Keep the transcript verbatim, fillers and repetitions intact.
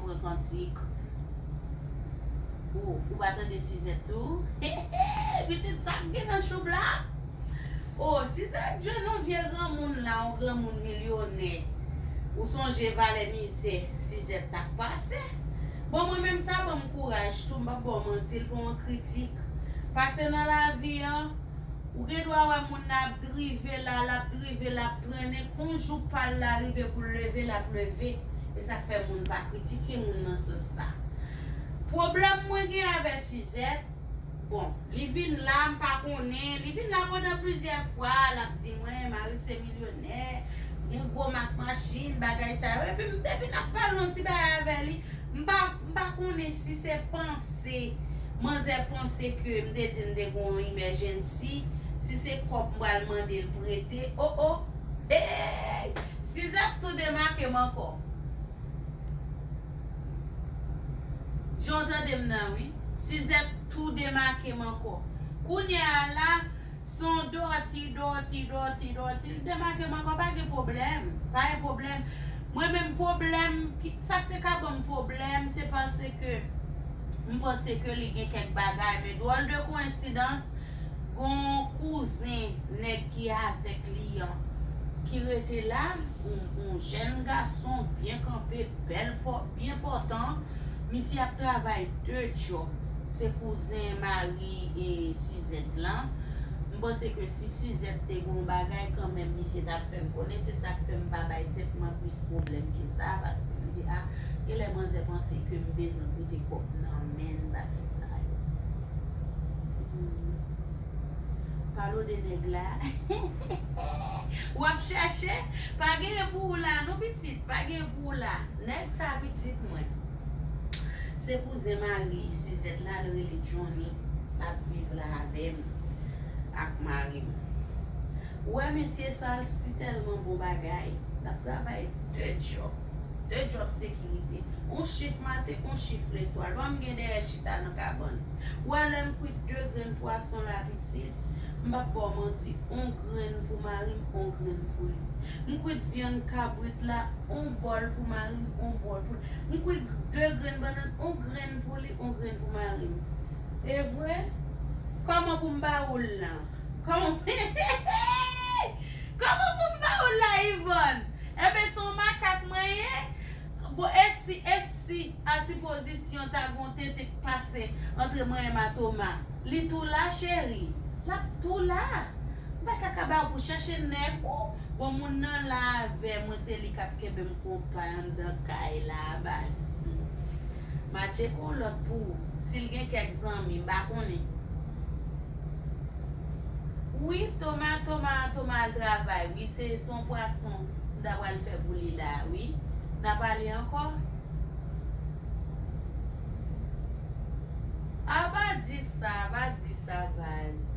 Pran kantik. Ou, ou pa tande Suzette tou? Pitit, sa k gen nan choub la? O, Suzette jwenn yon vye granmoun la, yon granmoun milyonè. Ou sonje valè mizè Suzette t ap pase? Bon, mwen menm sa ban m kouraj tou, m p ap ba w manti, l pa yon kritik. Pase nan lavi an, ou gen dwa wè moun nan ap drive la, l ap drive, l ap trennen, kon jou pa l la rive pou l leve, l ap leve. E sa k fè moun pa kritike moun nan sans sa. Pwoblèm mwen gen avè Suzette, bon, li vin la, m pa konnen, li vin la pandan plizyè fwa, l ap di mwen, Marie se milyonè, gen gwo mak machin, bagay sa yo. Epi m te vin ap pale yon ti bagay avè li, m pa, m pa konnen si se panse, manzè panse ke m te di m te gen yon emergency, si se kòb m pral mande l prete, o, o, ey! Suzette tou demake m ankò. Jan w tande m nan, wi. Suzette tou demake m ankò. Kounye a la, se yon dòti, dòti, dòti, dòti. L demake m ankò, pa gen pwoblèm. Pa gen pwoblèm. Mwen menm, pwoblèm, ki, sa k te ka ban m pwoblèm, se paske m panse ke li gen kèk bagay. Men dwòl de koyensidans, gon kouzen nèg ki avèk li an, ki rete la, yon, yon jèn gason byen kanpe, bèl pò-, byen pòtan. Misye ap travay de djòb. Se kouzen mari e Suzette lan. M panse ke si Suzette te gon bagay kanmenm, misye t ap fè m konnen. Se sa k fè m pa bay tèt mwen plis pwoblèm ke sa, paske m di, a, genlè manzè panse ke m bezwen prete kòb nan men l, bagay sa yo. Mhm. Pale w de nèg la. W ap chèche? Pa genyen pou ou la, non, pitit. Pa genyen pou ou la. Nèg sa pitit mwen. Se kouzen mari Suzette la, l rele Johnny. L ap viv la avè m, ak mari m. Ou wè mesye sa, l si tèlman bon bagay. L ap travay de djòb. De djòb sekirite. On chif maten, on chif leswa. L pa m gen dèyè chita nan kabann. Ou wè lè m kwit de grenn pwason la, pitit, m p ap ba w manti, on grenn pou mari m, on grenn pou li. M kwit vyann kabrit la, on bòl pou mari m, on bòl pou li. M kwit de grenn bannann, on grenn pou li, on grenn pou mari m. E vre? Kòman pou m ba ou l lan? Kòman, kòman pou m ba ou l la, Yvonne? Enben, se yon makak mwen ye. Bon, e si, e si, a sipozisyon ta gon tenten k pase antre mwen e Matoma? Li tou la, cheri. L ap tou la. M pa ta ka ba ou pou chache nèg ou. Bon, moun nan la avè mwen, se li k ap kenbe m konpay anndan kay la, baz. M a tcheke yon lòt pou ou. Si l gen kèk zanmi, m pa konnen. Wi, Toma, Toma, Toma al travay. Wi, se, se yon pwason m ta pral fè pou li la, wi. N a pale ankò? A, pa di sa, pa di sa, baz.